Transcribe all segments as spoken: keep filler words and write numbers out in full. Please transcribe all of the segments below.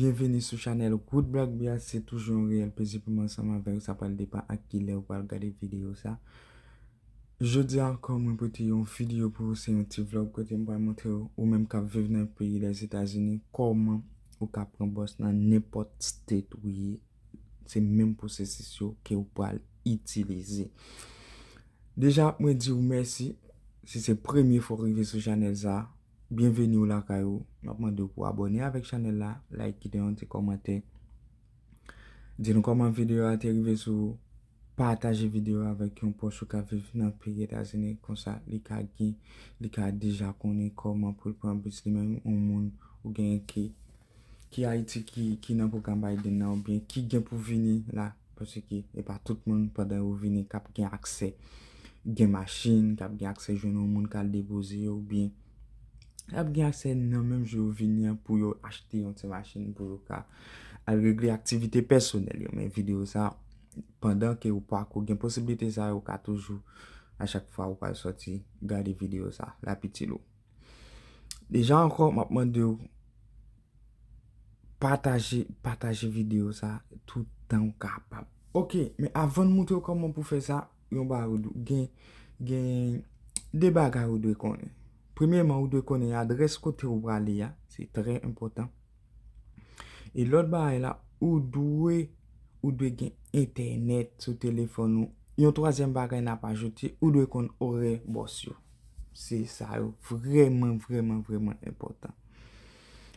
Byenveni sou chanèl Good Black Bias, se toujou yon reyèl plezi pou mwen ansanm avè w. Sa pral depann ak kilè ou pral gade videyo sa. Jodi a ankò, mwen pote yon videyo pou ou, se yon ti vlog kote m pral montre w, ou menm k ap viv nan peyi Lèzetazini, kòman ou ka pran bòs nan nenpòt state ou ye. Se menm pwosesis yo ke ou pral itilize. Deja, mwen di w mèsi si se premye fwa w rive sou chanèl sa. Byenveni w lakay ou. M ap mande w pou abòne avèk chanèl la, like, kite yon ti kòmantè. Di nou kòman videyo a te rive sou ou. Pataje videyo a avèk yon pwòch ou k ap viv nan peyi Etazini. Konsa, li ka gen, li ka deja konnen kòman pou l pran bis li menm, yon moun ou gen ki, ki Ayiti, ki, ki nan pwogram Biden nan, oubyen ki gen pou vini la. Paske e pa tout moun pandan yo vini k ap gen aksè gen machin, k ap gen aksè jwenn yon moun k al depoze yo, oubyen k ap gen aksè nan menm jou yo vini an pou yo achte yon ti machin pou yo ka al regle aktivite pèsonèl yo. Men videyo sa, pandan ke ou pako gen posiblite sa, ou ka toujou, a chak fwa ou pral sòti, gade videyo sa, l ap itil ou. Deja ankò, m ap mande w pataje, pataje videyo sa toutan w kapab. Ok, men avan n moutre w kòman pou fè sa, yon bagay ou dwe, gen, gen de bagay ou dwe konnen. Premyèman, ou dwe konnen adrès kote ou prale a, se trè enpòtan. E lòt bagay la, ou dwe, ou dwe gen entènèt sou telefòn ou. Yon twazyèm bagay n ap ajoute, ou dwe konn orè bòs yo. Se sa yo vrèman, vrèman, vrèman enpòtan.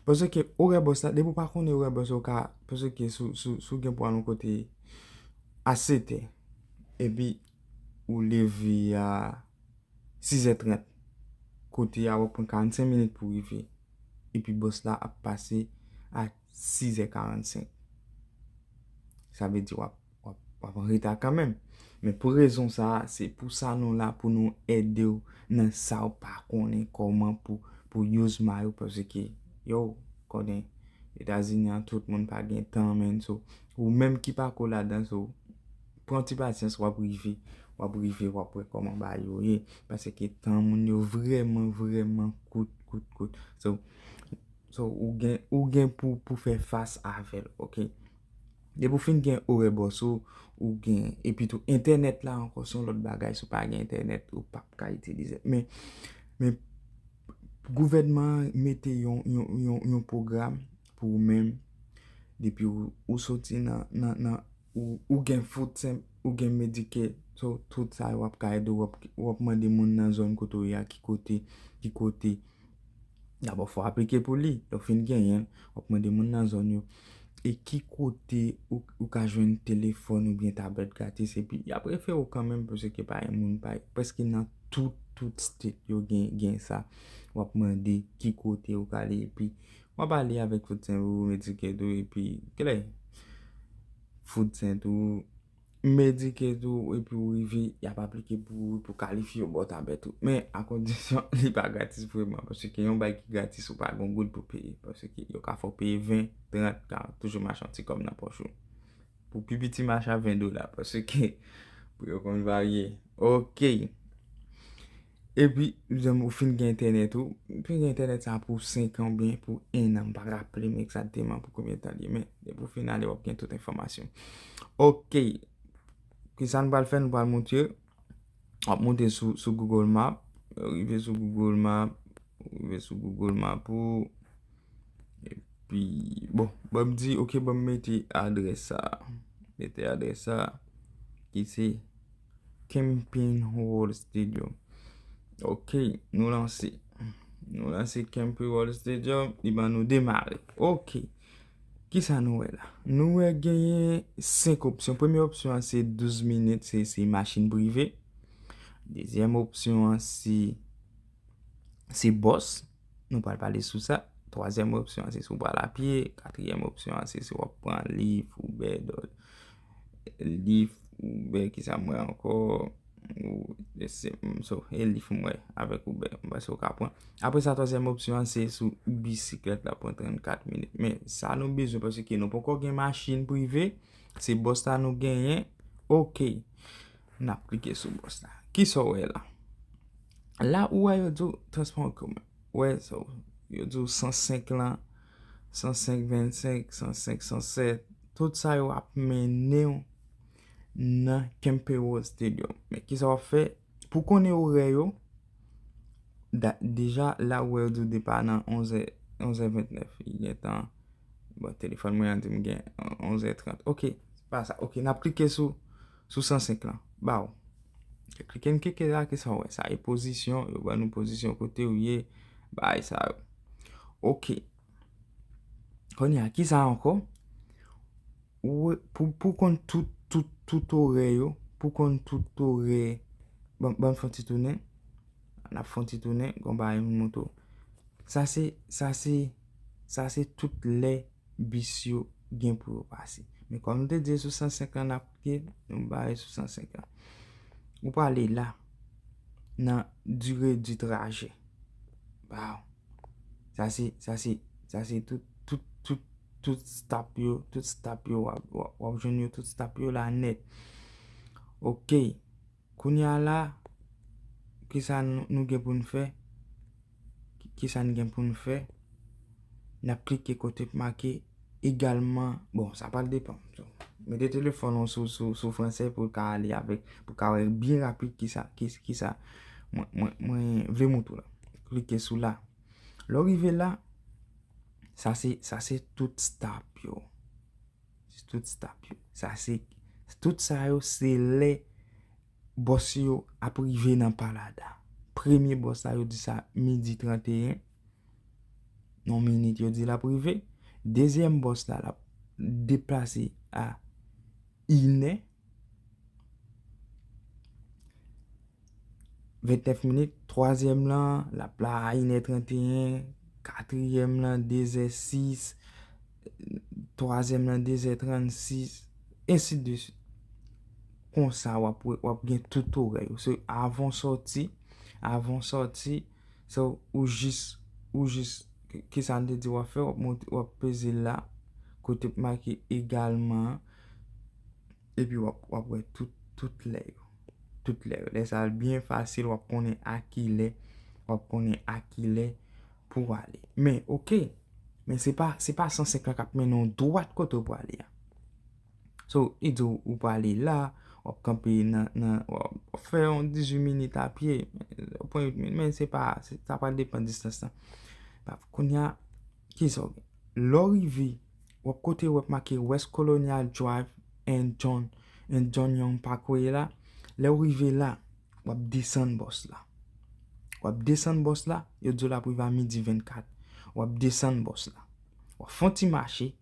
Paske orè bòs la, depi w pa konnen orè bòs la, ou ka, paske si w, si w, si w gen pou al yon kote a sèt è, epi ou leve a sizè trant, kote a w ap pran karannsenk minit pou rive, epi bòs la ap pase a sizè karannsenk. Sa vle di w ap, w ap, w ap an reta kanmenm. Men pou rezon sa a, se pou sa nou la, pou nou ede w nan sa w pa konnen kòman pou, pou use mayo, paske, yo, konnen, Etazini an, tout moun pa gen tan, menn, so, ou menm ki pako ladan, so, pran ti pasyans, w ap rive, w ap rive, w ap wè kòman bagay yo ye, paske tan moun yo vrèman, vrèman kout, kout, kout. So, so, ou gen, ou gen pou, pou fè fas avè l, ok? Depi w fin gen orè bòs ou, ou gen, epi tou, entènèt la ankò, se yon lòt bagay, si w pa gen entènèt, ou p ap ka itilize. Men, men, gouvènman an mete yon, yon, yon, yon pwogram pou ou menm, depi ou, ou soti nan, nan, nan, ou, ou gen food stamp, ou gen Medicare, so, tout sa yo w ap ka ede, w ap, w ap mande moun nan zòn kote w ye a, ki kote, ki kote. Dabò, fò w aplike pou li. Lè w fin genyen l, w ap mande moun nan zòn yo, e ki kote ou, ou ka jwenn telefòn oubyen tablèt gratis, epi y ap refere w kanmenm, paske pa gen moun, pa, prèske nan tout, tout state yo gen, gen sa. W ap mande ki kote ou ka ale, epi w ap ale avèk food stamp ou, Medicaid ou, epi, klè, food stamp ou, Medicaid ou, epi w rive, y ap aplike pou ou, pou kalifye, yo ba w tablèt ou. Men, a kondisyon, li pa gratis vrèman, paske yon bagay ki gratis, ou pa gen goud pou peye, paske yo ka fè w peye ven, trant, karant, toujou mache yon ti kòb nan pòch ou. Pou pi piti mache a ven dola, paske pri yo konn varye. Ok. Epi, ou fin gen entènèt ou, ou fin gen entènèt sa pou senk an oubyen pou en an, m pa raple m egzakteman pou konbyen tan li ye, men depi w fin ale, w ap gen tout enfòmasyon. Ok. Kisa nou pral fè? Nou pral monte, w ap monte sou, sou Google Map, rive sou Google Map, rive sou Google Map ou, epi, bon, ban m di, ok, ban m mete adrès sa, mete adrès sa, ki se Camping World Stadium. Ok, nou lanse. Nou lanse Camping World Stadium, li ban nou demare. Ok. Kisa nou wè la? Nou wè genyen senk opsyon. Premye opsyon an se douz minit, se, se machin prive. Dezyèm opsyon an se, se bòs. Nou pral pale sou sa. Twazyèm opsyon an se si w pral apye. Katriyèm opsyon an se si w ap pran Lyft, Uber, Lyft, Uber, kisa m wè ankò? Ou, se, so, e Lyft m wè avèk Uber, m panse w ka pran. Apre sa, twazyèm opsyon an, se sou bisiklèt la pran trannkat minit. Men, sa nou bezwen, paske nou poko gen machin prive, se bòs la nou genyen. Ok. N ap klike sou bòs la. Kisa w wè la? La, ou wè yo di w transpò an komen. Wè, so, yo di w san senk lan, san senk vennsenk, san senk san sèt, tout sa yo ap mennen w nan Kempe Road Stadium. Men kisa w ap fè? Pou konnen orè yo, da- deja la ou wè yo di w depa nan onzè, onzè ventnèf. Li gentan, bon, telefòn mwen an di m gen onzè trant. Ok, se pa sa. Ok, n ap klike sou, sou san senk lan. Ba w. Klike, n klike la, kisa w wè? Sa e pozisyon, yo ban nou pozisyon kote w ye, bay sa yo. Ok. Kounye a, kisa ankò? Ou, pou, pou konn tout, tout, tout orè yo, pou konn tout orè, ban, ban fè yon ti tounen. N ap fè yon ti tounen, gon bagay m montre w. Sa se, sa se, sa se tout lè bis yo gen pou yo pase. Men kòm nou te di sou san senk lan n ap klike, nou bare sou san senk lan. Ou prale la, nan durée du trajet. Wow. Sa se, sa se, sa se tout, tout, tout, tout stop yo, tout stop yo, w ap, w ap, w ap jwenn yo, tout stop yo la nèt. Ok. Kounye a la, kisa nou, nou gen pou n fè? Ki- Kisa n gen pou n fè? N ap klike kote k make egalman. Bon, sa pral depann. So, mete telefòn ou sou, sou, sou fransè pou l ka ale avèk, pou l ka wè byen rapid kisa, ki, kisa mwen, mwen, mwen vle montre w la. Klike sou la. Lè w rive la, sa se, sa se tout stop yo. Se tout stop yo. Sa se, tout sa yo se lè bòs yo ap rive nan Palada. Premye bòs la, yo di sa midi trannteyen. Yon minit, yo di l ap rive. Dezyèm bòs la, l ap deplase a inè. Ventnèf minit, twazyèm lan, l ap la a inè trannteyen, katriyèm lan, dezè sis, twazyèm lan, dezè trannsis, ensi de suit. Konsa, w ap, w ap gen tout orè yo. Se avan w sòti, avan w sòti, se ou jis, ou jis, ki- kisa n te di w ap fè, w ap monte, w ap peze la, kote k make egalman an, epi w ap, w ap wè tout, tout lè yo. Tout lè yo. Lè sa a byen fasil, w ap konnen a kilè, w ap konnen a kilè pou w ale. Men, ok, men se pa, se pa san senk lan k ap mennen w dwat kote w prale a. So, li di w, ou prale la, w ap kanpe nan, nan, w ap fè yon dizuit minit a pye, w pran uit minit, men se pa, se, sa pral depann distans lan. Bref, kounye a, kisa w gen? Lè w rive, w ap kote w ap make West Colonial Drive and John, and John Young Parkway la. Lè w rive la, w ap desann bòs la. W ap desann bòs la, yo di w l ap rive a midi vennkat. W ap desann bòs la. W ap fè yon ti mache,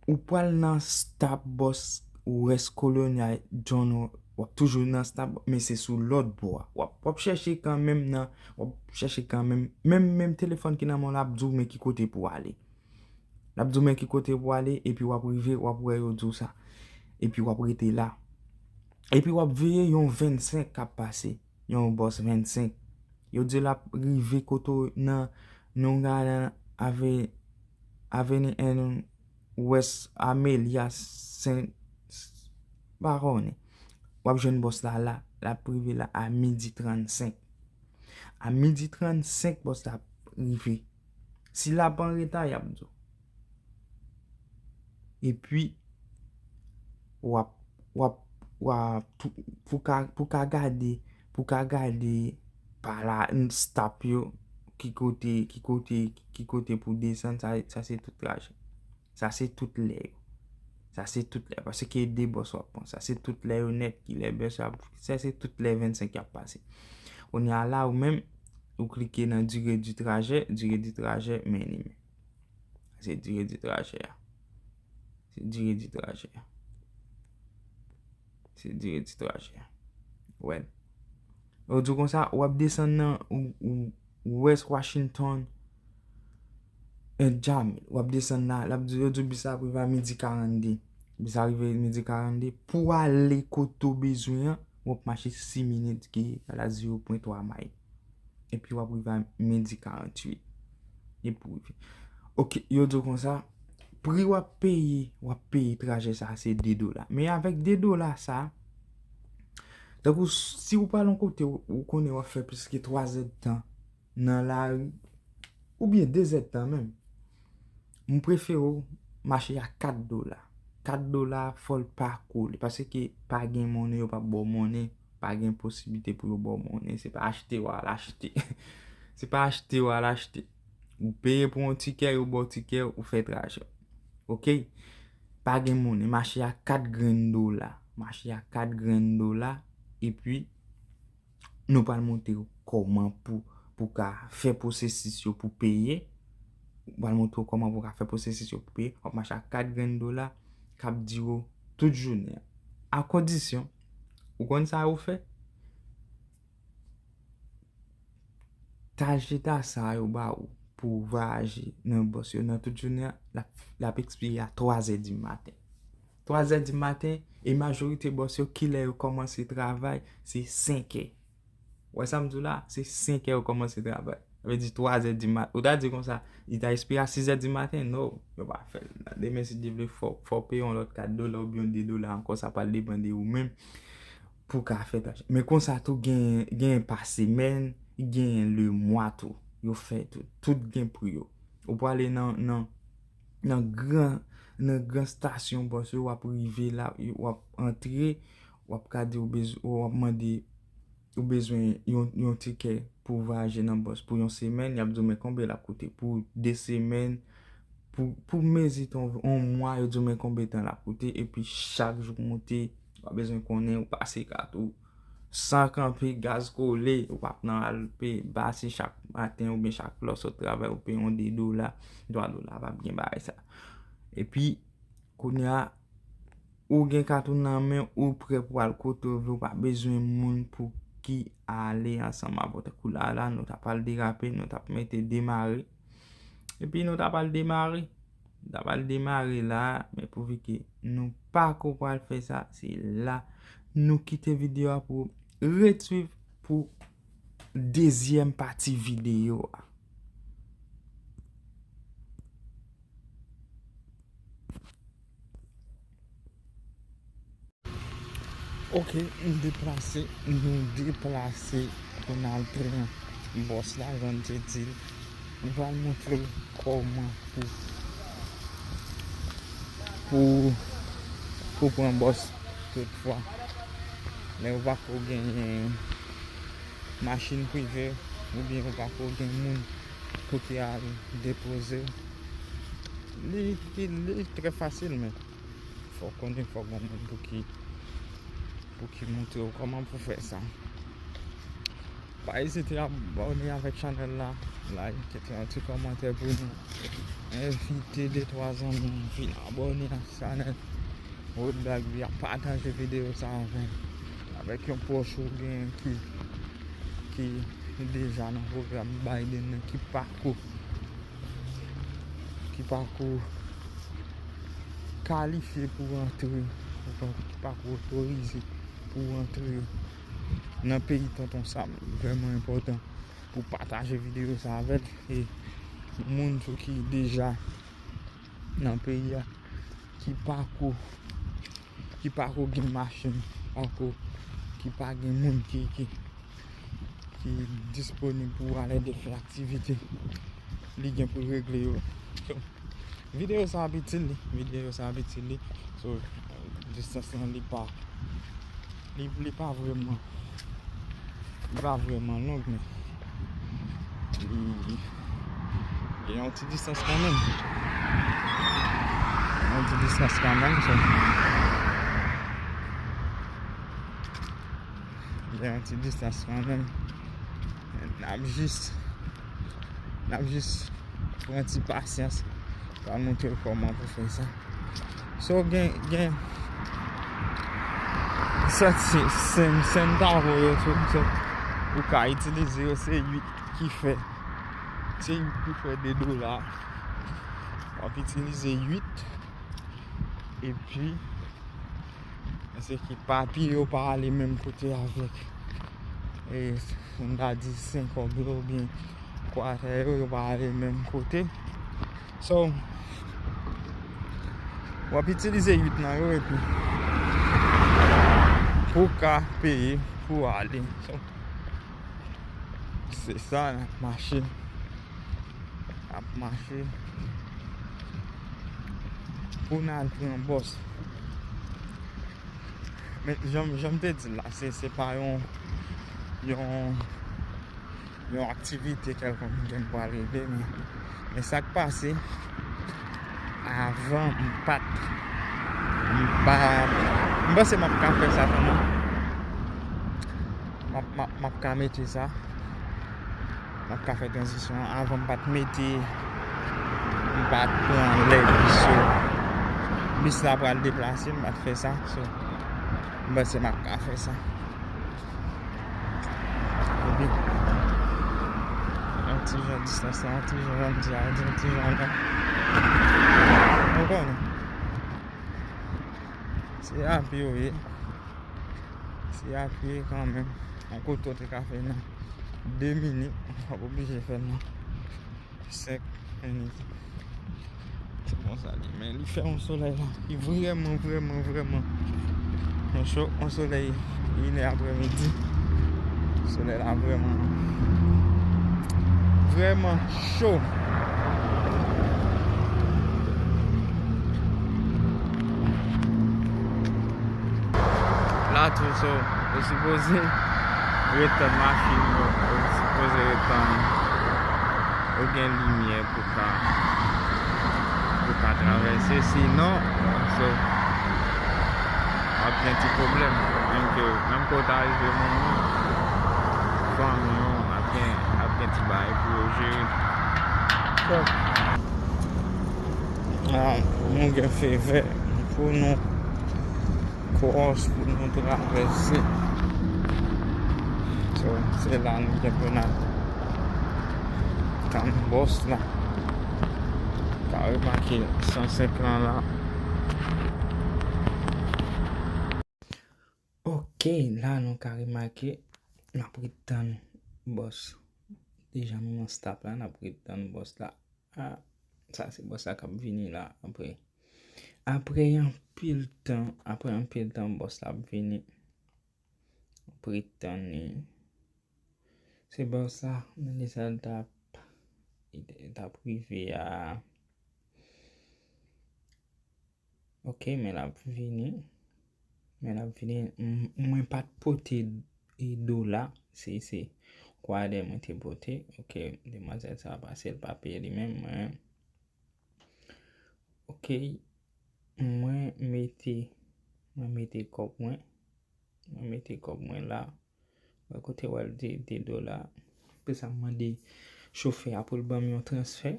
ou pral nan stop bòs West Colonial John, w ap toujou nan stop, men se sou lòt bò a. W ap, w ap chèche kanmenm nan, w ap chèche kanmenm, menm, menm telefòn ki nan men w la ap di w men ki kote pou w ale. L ap di w men ki kote pou w ale, epi w ap rive, w ap wè yo di w sa. Epi w ap rete la. Epi w ap veye yon vennsenk k ap pase, yon bòs vennsenk. Yo di l ap rive kote w nan Long Island Ave-, Avenue and West Amelia Saint, pa konnen. W ap jwenn bòs la la, l ap rive la a midi trannsenk. A midi trannsenk, bòs la ap rive. Si l ap an reta, y ap di w. Epi, w ap, w ap, w ap, pou, pou ka, pou ka gade, pou ka gade pa la, n-, stop yo, ki kote, ki kote, ki kote pou desann, sa, sa se tout trajè. Sa se tout lè yo. Sa se tout lè. Paske de bòs w ap pran. Sa se tout lè yo nèt, ki lè bòs yo ap, sa se tout lè vennsenk y ap pase. Kounye a la, ou menm, ou klike nan durée du trajet, durée du trajet, men li menm. Se dire di trajè a. Se dire di trajè a. Se dire di trajè a. Wè. Yo di w konsa, w ap desann nan ou, ou, West Washington and Jamil. W ap desann la, l ap di, yo di w bis la ap rive a midi karannde. Bis la rive midi karannde. Pou w ale kote w bezwen an, w ap mache sis minit ki la zewo pwen twa may. Epi w ap rive a midi karanntuit. Epi w rive. Ok, yo di w konsa, pri w ap peye, w ap peye trajè sa a se de dola. Men avèk de dola sa a, tankou si w pral yon kote, w, w konnen w ap fè plis ke twa zèdtan nan lari, oubyen de zèdtan menm. M prefere w mache a kat dola. Kat dola, fò l pa kole. Paske pa gen monnen, yo p ap ba w monnen. Pa gen posiblite pou yo ba w monnen. Se pa achte w al achte. Se pa achte w al achte. Ou peye pou yon tikè, yo ba w tikè, ou fè trajè. Oke? Pa gen monnen. Mache a kat grenn dola. Mache a kat grenn dola. Epi, nou pral montre w kòman pou, pou ka fè pwosesis yo pou peye. Nou pral montre w kòman pou ka fè pwosesis yo pou peye. W ap mache ak kat grenn dola k ap dire w tout jounen an. A kondisyon, ou konn sa yo fè? Tajeta sa yo ba ou pou voyaje nan bòs yo nan tout jounen an, l ap, l ap ekspire a twa zè di maten. Twa zè di maten, e majorite bòs yo, kilè yo kòmanse travay, se senk è. Ou wè sa m di w la? Se senk è yo kòmanse travay. Sa vle di twa zè di mat. Ou ta di konsa, li ta espere a sis è di maten? No, yo pa fè l. Demen, si Dye vle, fò, fò w peye yon lòt kat dola oubyen de dola ankò, sa pral depann de ou menm pou w ka fè trajè. Men konsa tou, gen, gen pa semèn, gen le mwa tou. Yo fè tou. Tout gen pri yo. Ou prale nan, nan, nan gran, nan gran stasyon bòs yo, w ap rive la, w ap antre, w ap ka di w bezwen, w ap mande, ou bezwen yon, yon tikè pou voyaje nan bòs pou yon semèn, y ap di w men konbyen l ap koute. Pou de semèn, pou, pou mezi ton, yon mwa, yo di w men konbyen tan l ap koute, epi chak jou w moute, w ap bezwen konnen, ou pase kat ou san kanpe, gaz kole, ou p ap nan al peye basi chak maten oubyen chak lè w sot travay, ou peye yon de dola, twa dola, p ap gen bagay sa. Epi, kounye a, ou gen kat ou nan men, ou prè pou al kote w vle, ou pa bezwen moun pou ki ale ansanm avè w. Tankou la, la, nou t ap al derape, nou t ap mete demare. Epi nou t ap al demare. Nou t ap al demare la, men pouvi ke nou pako pral fè sa, se la nou kite videyo a pou retwiv pou dezyèm pati videyo a. Ok, nou deplase, nou deplase pou n al pran bòs la, jan n te di l. Nou pral montre w kòman pou, pou, pou pran bòs tout fwa. Lè ou pa ko genyen machin prive w, oubyen ou pa ko gen moun pou ki al depoze w, li, li, li trè fasil, men fò w konnen, fò w gen moun pou ki, pou ki montre w kòman pou fè sa. Pa ezite abòne avèk chanèl la, like, kite yon ti kòmantè pou nou. Envite de twa zanmi w vin abòne ak chanèl Road Black Via, pataje videyo sa avè, avèk yon pwòch ou gen ki, ki deja nan pwogram Biden nan, ki pako, ki pako kalifye pou rantre, ou pa, ki pako otorize pou rantre nan peyi Tonton Sam. Vrèman enpòtan pou pataje videyo sa avè l. E moun tou ki deja nan peyi a, ki pako, ki pako gen machin, pako, ki pa gen moun ki, ki, ki disponib pou al ede fè aktivite li gen pou l regle yo. So, videyo sa ap itil li, videyo sa ap itil li. So, distans lan li pa, li, li pa vrèman, li pa vrèman long, men li, li gen yon ti distans kanmenm. Yon ti distans kanmenm, so. Gen yon ti distans kanmenm. N ap jis, n ap jis pran ti pasyans. Pral montre w kòman pou fè sa. So, gen, gen sèt sen, sen, centavo yo tou, so, ou ka itilize yo, se uit ki fè, se uit ki fè de dola. W ap itilize uit, epi, se ki papye yo pa ale menm kote avèk, e, m ta di senkòb yo oubyen kwatè yo, yo pa ale menm kote. So, w ap itilize uit nan yo epi pou w ka peye pou w ale. So, se sa, n ap mache. N ap mache. Pou n al pran bòs. Men, jan, jan m te di l la, se, se pa yon, yon, yon aktivite kèlkonk ke m pral regle, men, men sa k pase, avan m pa t, m pa, m panse m ap ka fè sa tou, non. M ap, m ap, m ap ka mete sa. M ap ka fè tranzisyon an. Avan m pa t mete, m pa t pran lè bis yo. Bis la pral deplase, m pa t fè sa. So, m panse m ap ka fè sa. Epi, yon ti jan distans la, yon ti jan, jan di a, yon ti jan la. Ou konnen. Se a pye w ye. Se a pye kanmenm. Yon kote w te ka fè nan de minit, w ap oblije fè l nan senk minit. Se konsa li. Men li fè yon solèy la ki vrèman, vrèman, vrèman yon cho, yon solèy inè aprèmidi. Solèy la vrèman, vrèman cho. La tou, so, ou sipoze ret tann machin yo, ou sipoze ret tann ou gen limyè pou ka, pou ka travèse. Sinon, so, w ap gen ti pwoblèm. Menm ke, menm ke w ta rive mouri, fanmi w ap gen, ap gen ti bagay pou yo jere. Ah, nou gen fevè pou nou cross, pou nou travèse. So, se la nou gen pou n al tann bòs la. Ka remake san senk lan la. Ok, la nou ka remake, n ap ret tann bòs. Deja nou nan stop la, n ap ret tann bòs la. Ah, sa se bòs la k ap vini la apre. Apre anpil tan, apre anpil tan, bòs la ap vini. Ap ret tann li. Se bòs la, men li sa l t ap, li t ap rive a. Ok, men l ap vini. Men l ap vini. M-, mwen pa t pote e dola. Se, se kwayadè mwen te pote. Ok, demwazèl sa a pase, l pa peye li menm. Mwen, ok, mwen mete, mwen mete kòb mwen. Mwen mete kòb mwen la. Wè kote w wè l de, de dola. Apre sa, m mande chofè a pou l ban m yon transfè.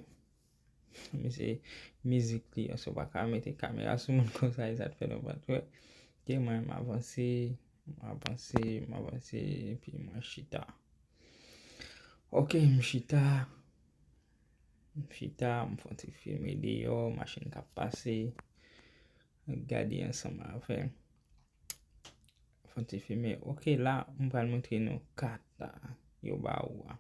Men se mizik li, so w pa ka mete kamera sou moun konsa, e sa t fè nou pa t wè. Ok, mwen, m avanse, m avanse, m avanse, epi mwen chita. Ok, m chita, m chita, m fè yon ti filme deyò, machin k ap pase. Gade ansanm avè m. Fè yon ti filme. Ok, la, m pral montre nou kat la yo ba ou a.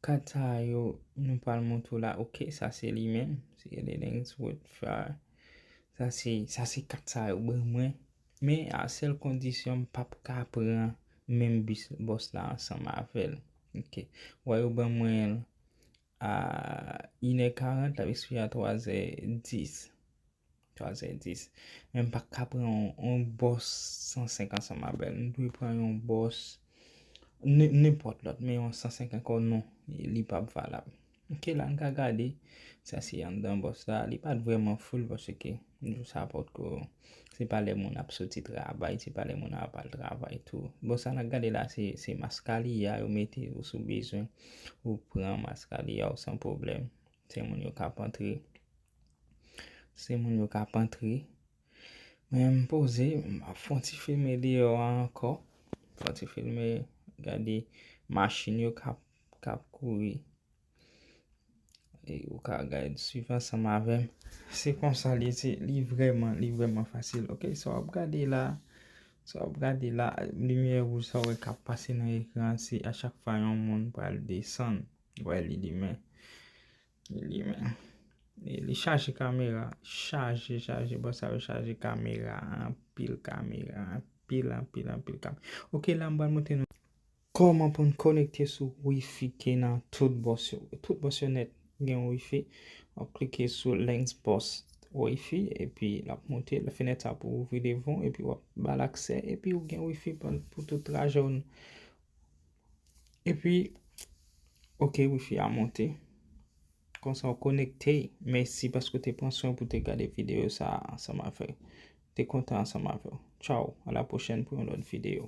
Kat sa yo, nou pral montre w la. Ok, sa se li menm. Se The Lenswood Flyer. Sa se, sa se kat sa yo ban mwen. Men a sèl kondisyon, m p ap ka pran menm bis bòs la ansanm avè l. Ok. Wè yo ban mwen l a inè karant, l ap ekspire a twazè dis. Twazè dis. Men m pa ka pran yon, yon bòs san senk ansanm avè l. M dwe pran yon bòs, nen-, nenpòt lòt, men yon san senk ankò non, li p ap valab. Ok, la n ka gade, sa se anndan bòs la. Li pa t vrèman full paske m di w sa pòtko se pa lè moun ap soti travay, se pa lè moun ap al travay tou. Bòs la n ap gade la, se, se mas kalye a yo mete ou si w bezwen, ou pran mas kalye a ou san pwoblèm. Se moun yo k ap antre. Se moun yo k ap antre. Men m poze, m ap fè yon ti filme deyò a ankò. Fè yon ti filme, gade machin yo k ap, k ap kouri. E ou ka gade, swiv ansanm avè m. Se konsa li, se, li vrèman, li vrèman fasil. Ok, sa w ap gade la, sa w ap gade la, limyè wouj sa w wè k ap pase nan ekran an, se a chak fwa yon moun pral desann. Wè li limen. Li limen. E li chaje kamera. Chaje, chaje. Bòs sa yo chaje kamera. Anpil kamera. Anpil, anpil, anpil kamera. Ok, la m pral montre nou kòman pou n konekte sou wifi ki nan tout bòs yo. Tout bòs yo nèt gen wifi. W ap klike sou Lens Bòs. wifi, epi l ap monte, fenèt sa pou ouvri devan, epi w ap ba l aksè, epi ou gen wifi pou tout trajè w. Epi, ok, wifi a monte. Konsa w konekte. Mèsi paske w te pran swen pou te gade videyo sa ansanm avè. Te kontan ansanm avè w. Tchao, a la pwochèn pou yon lòt videyo.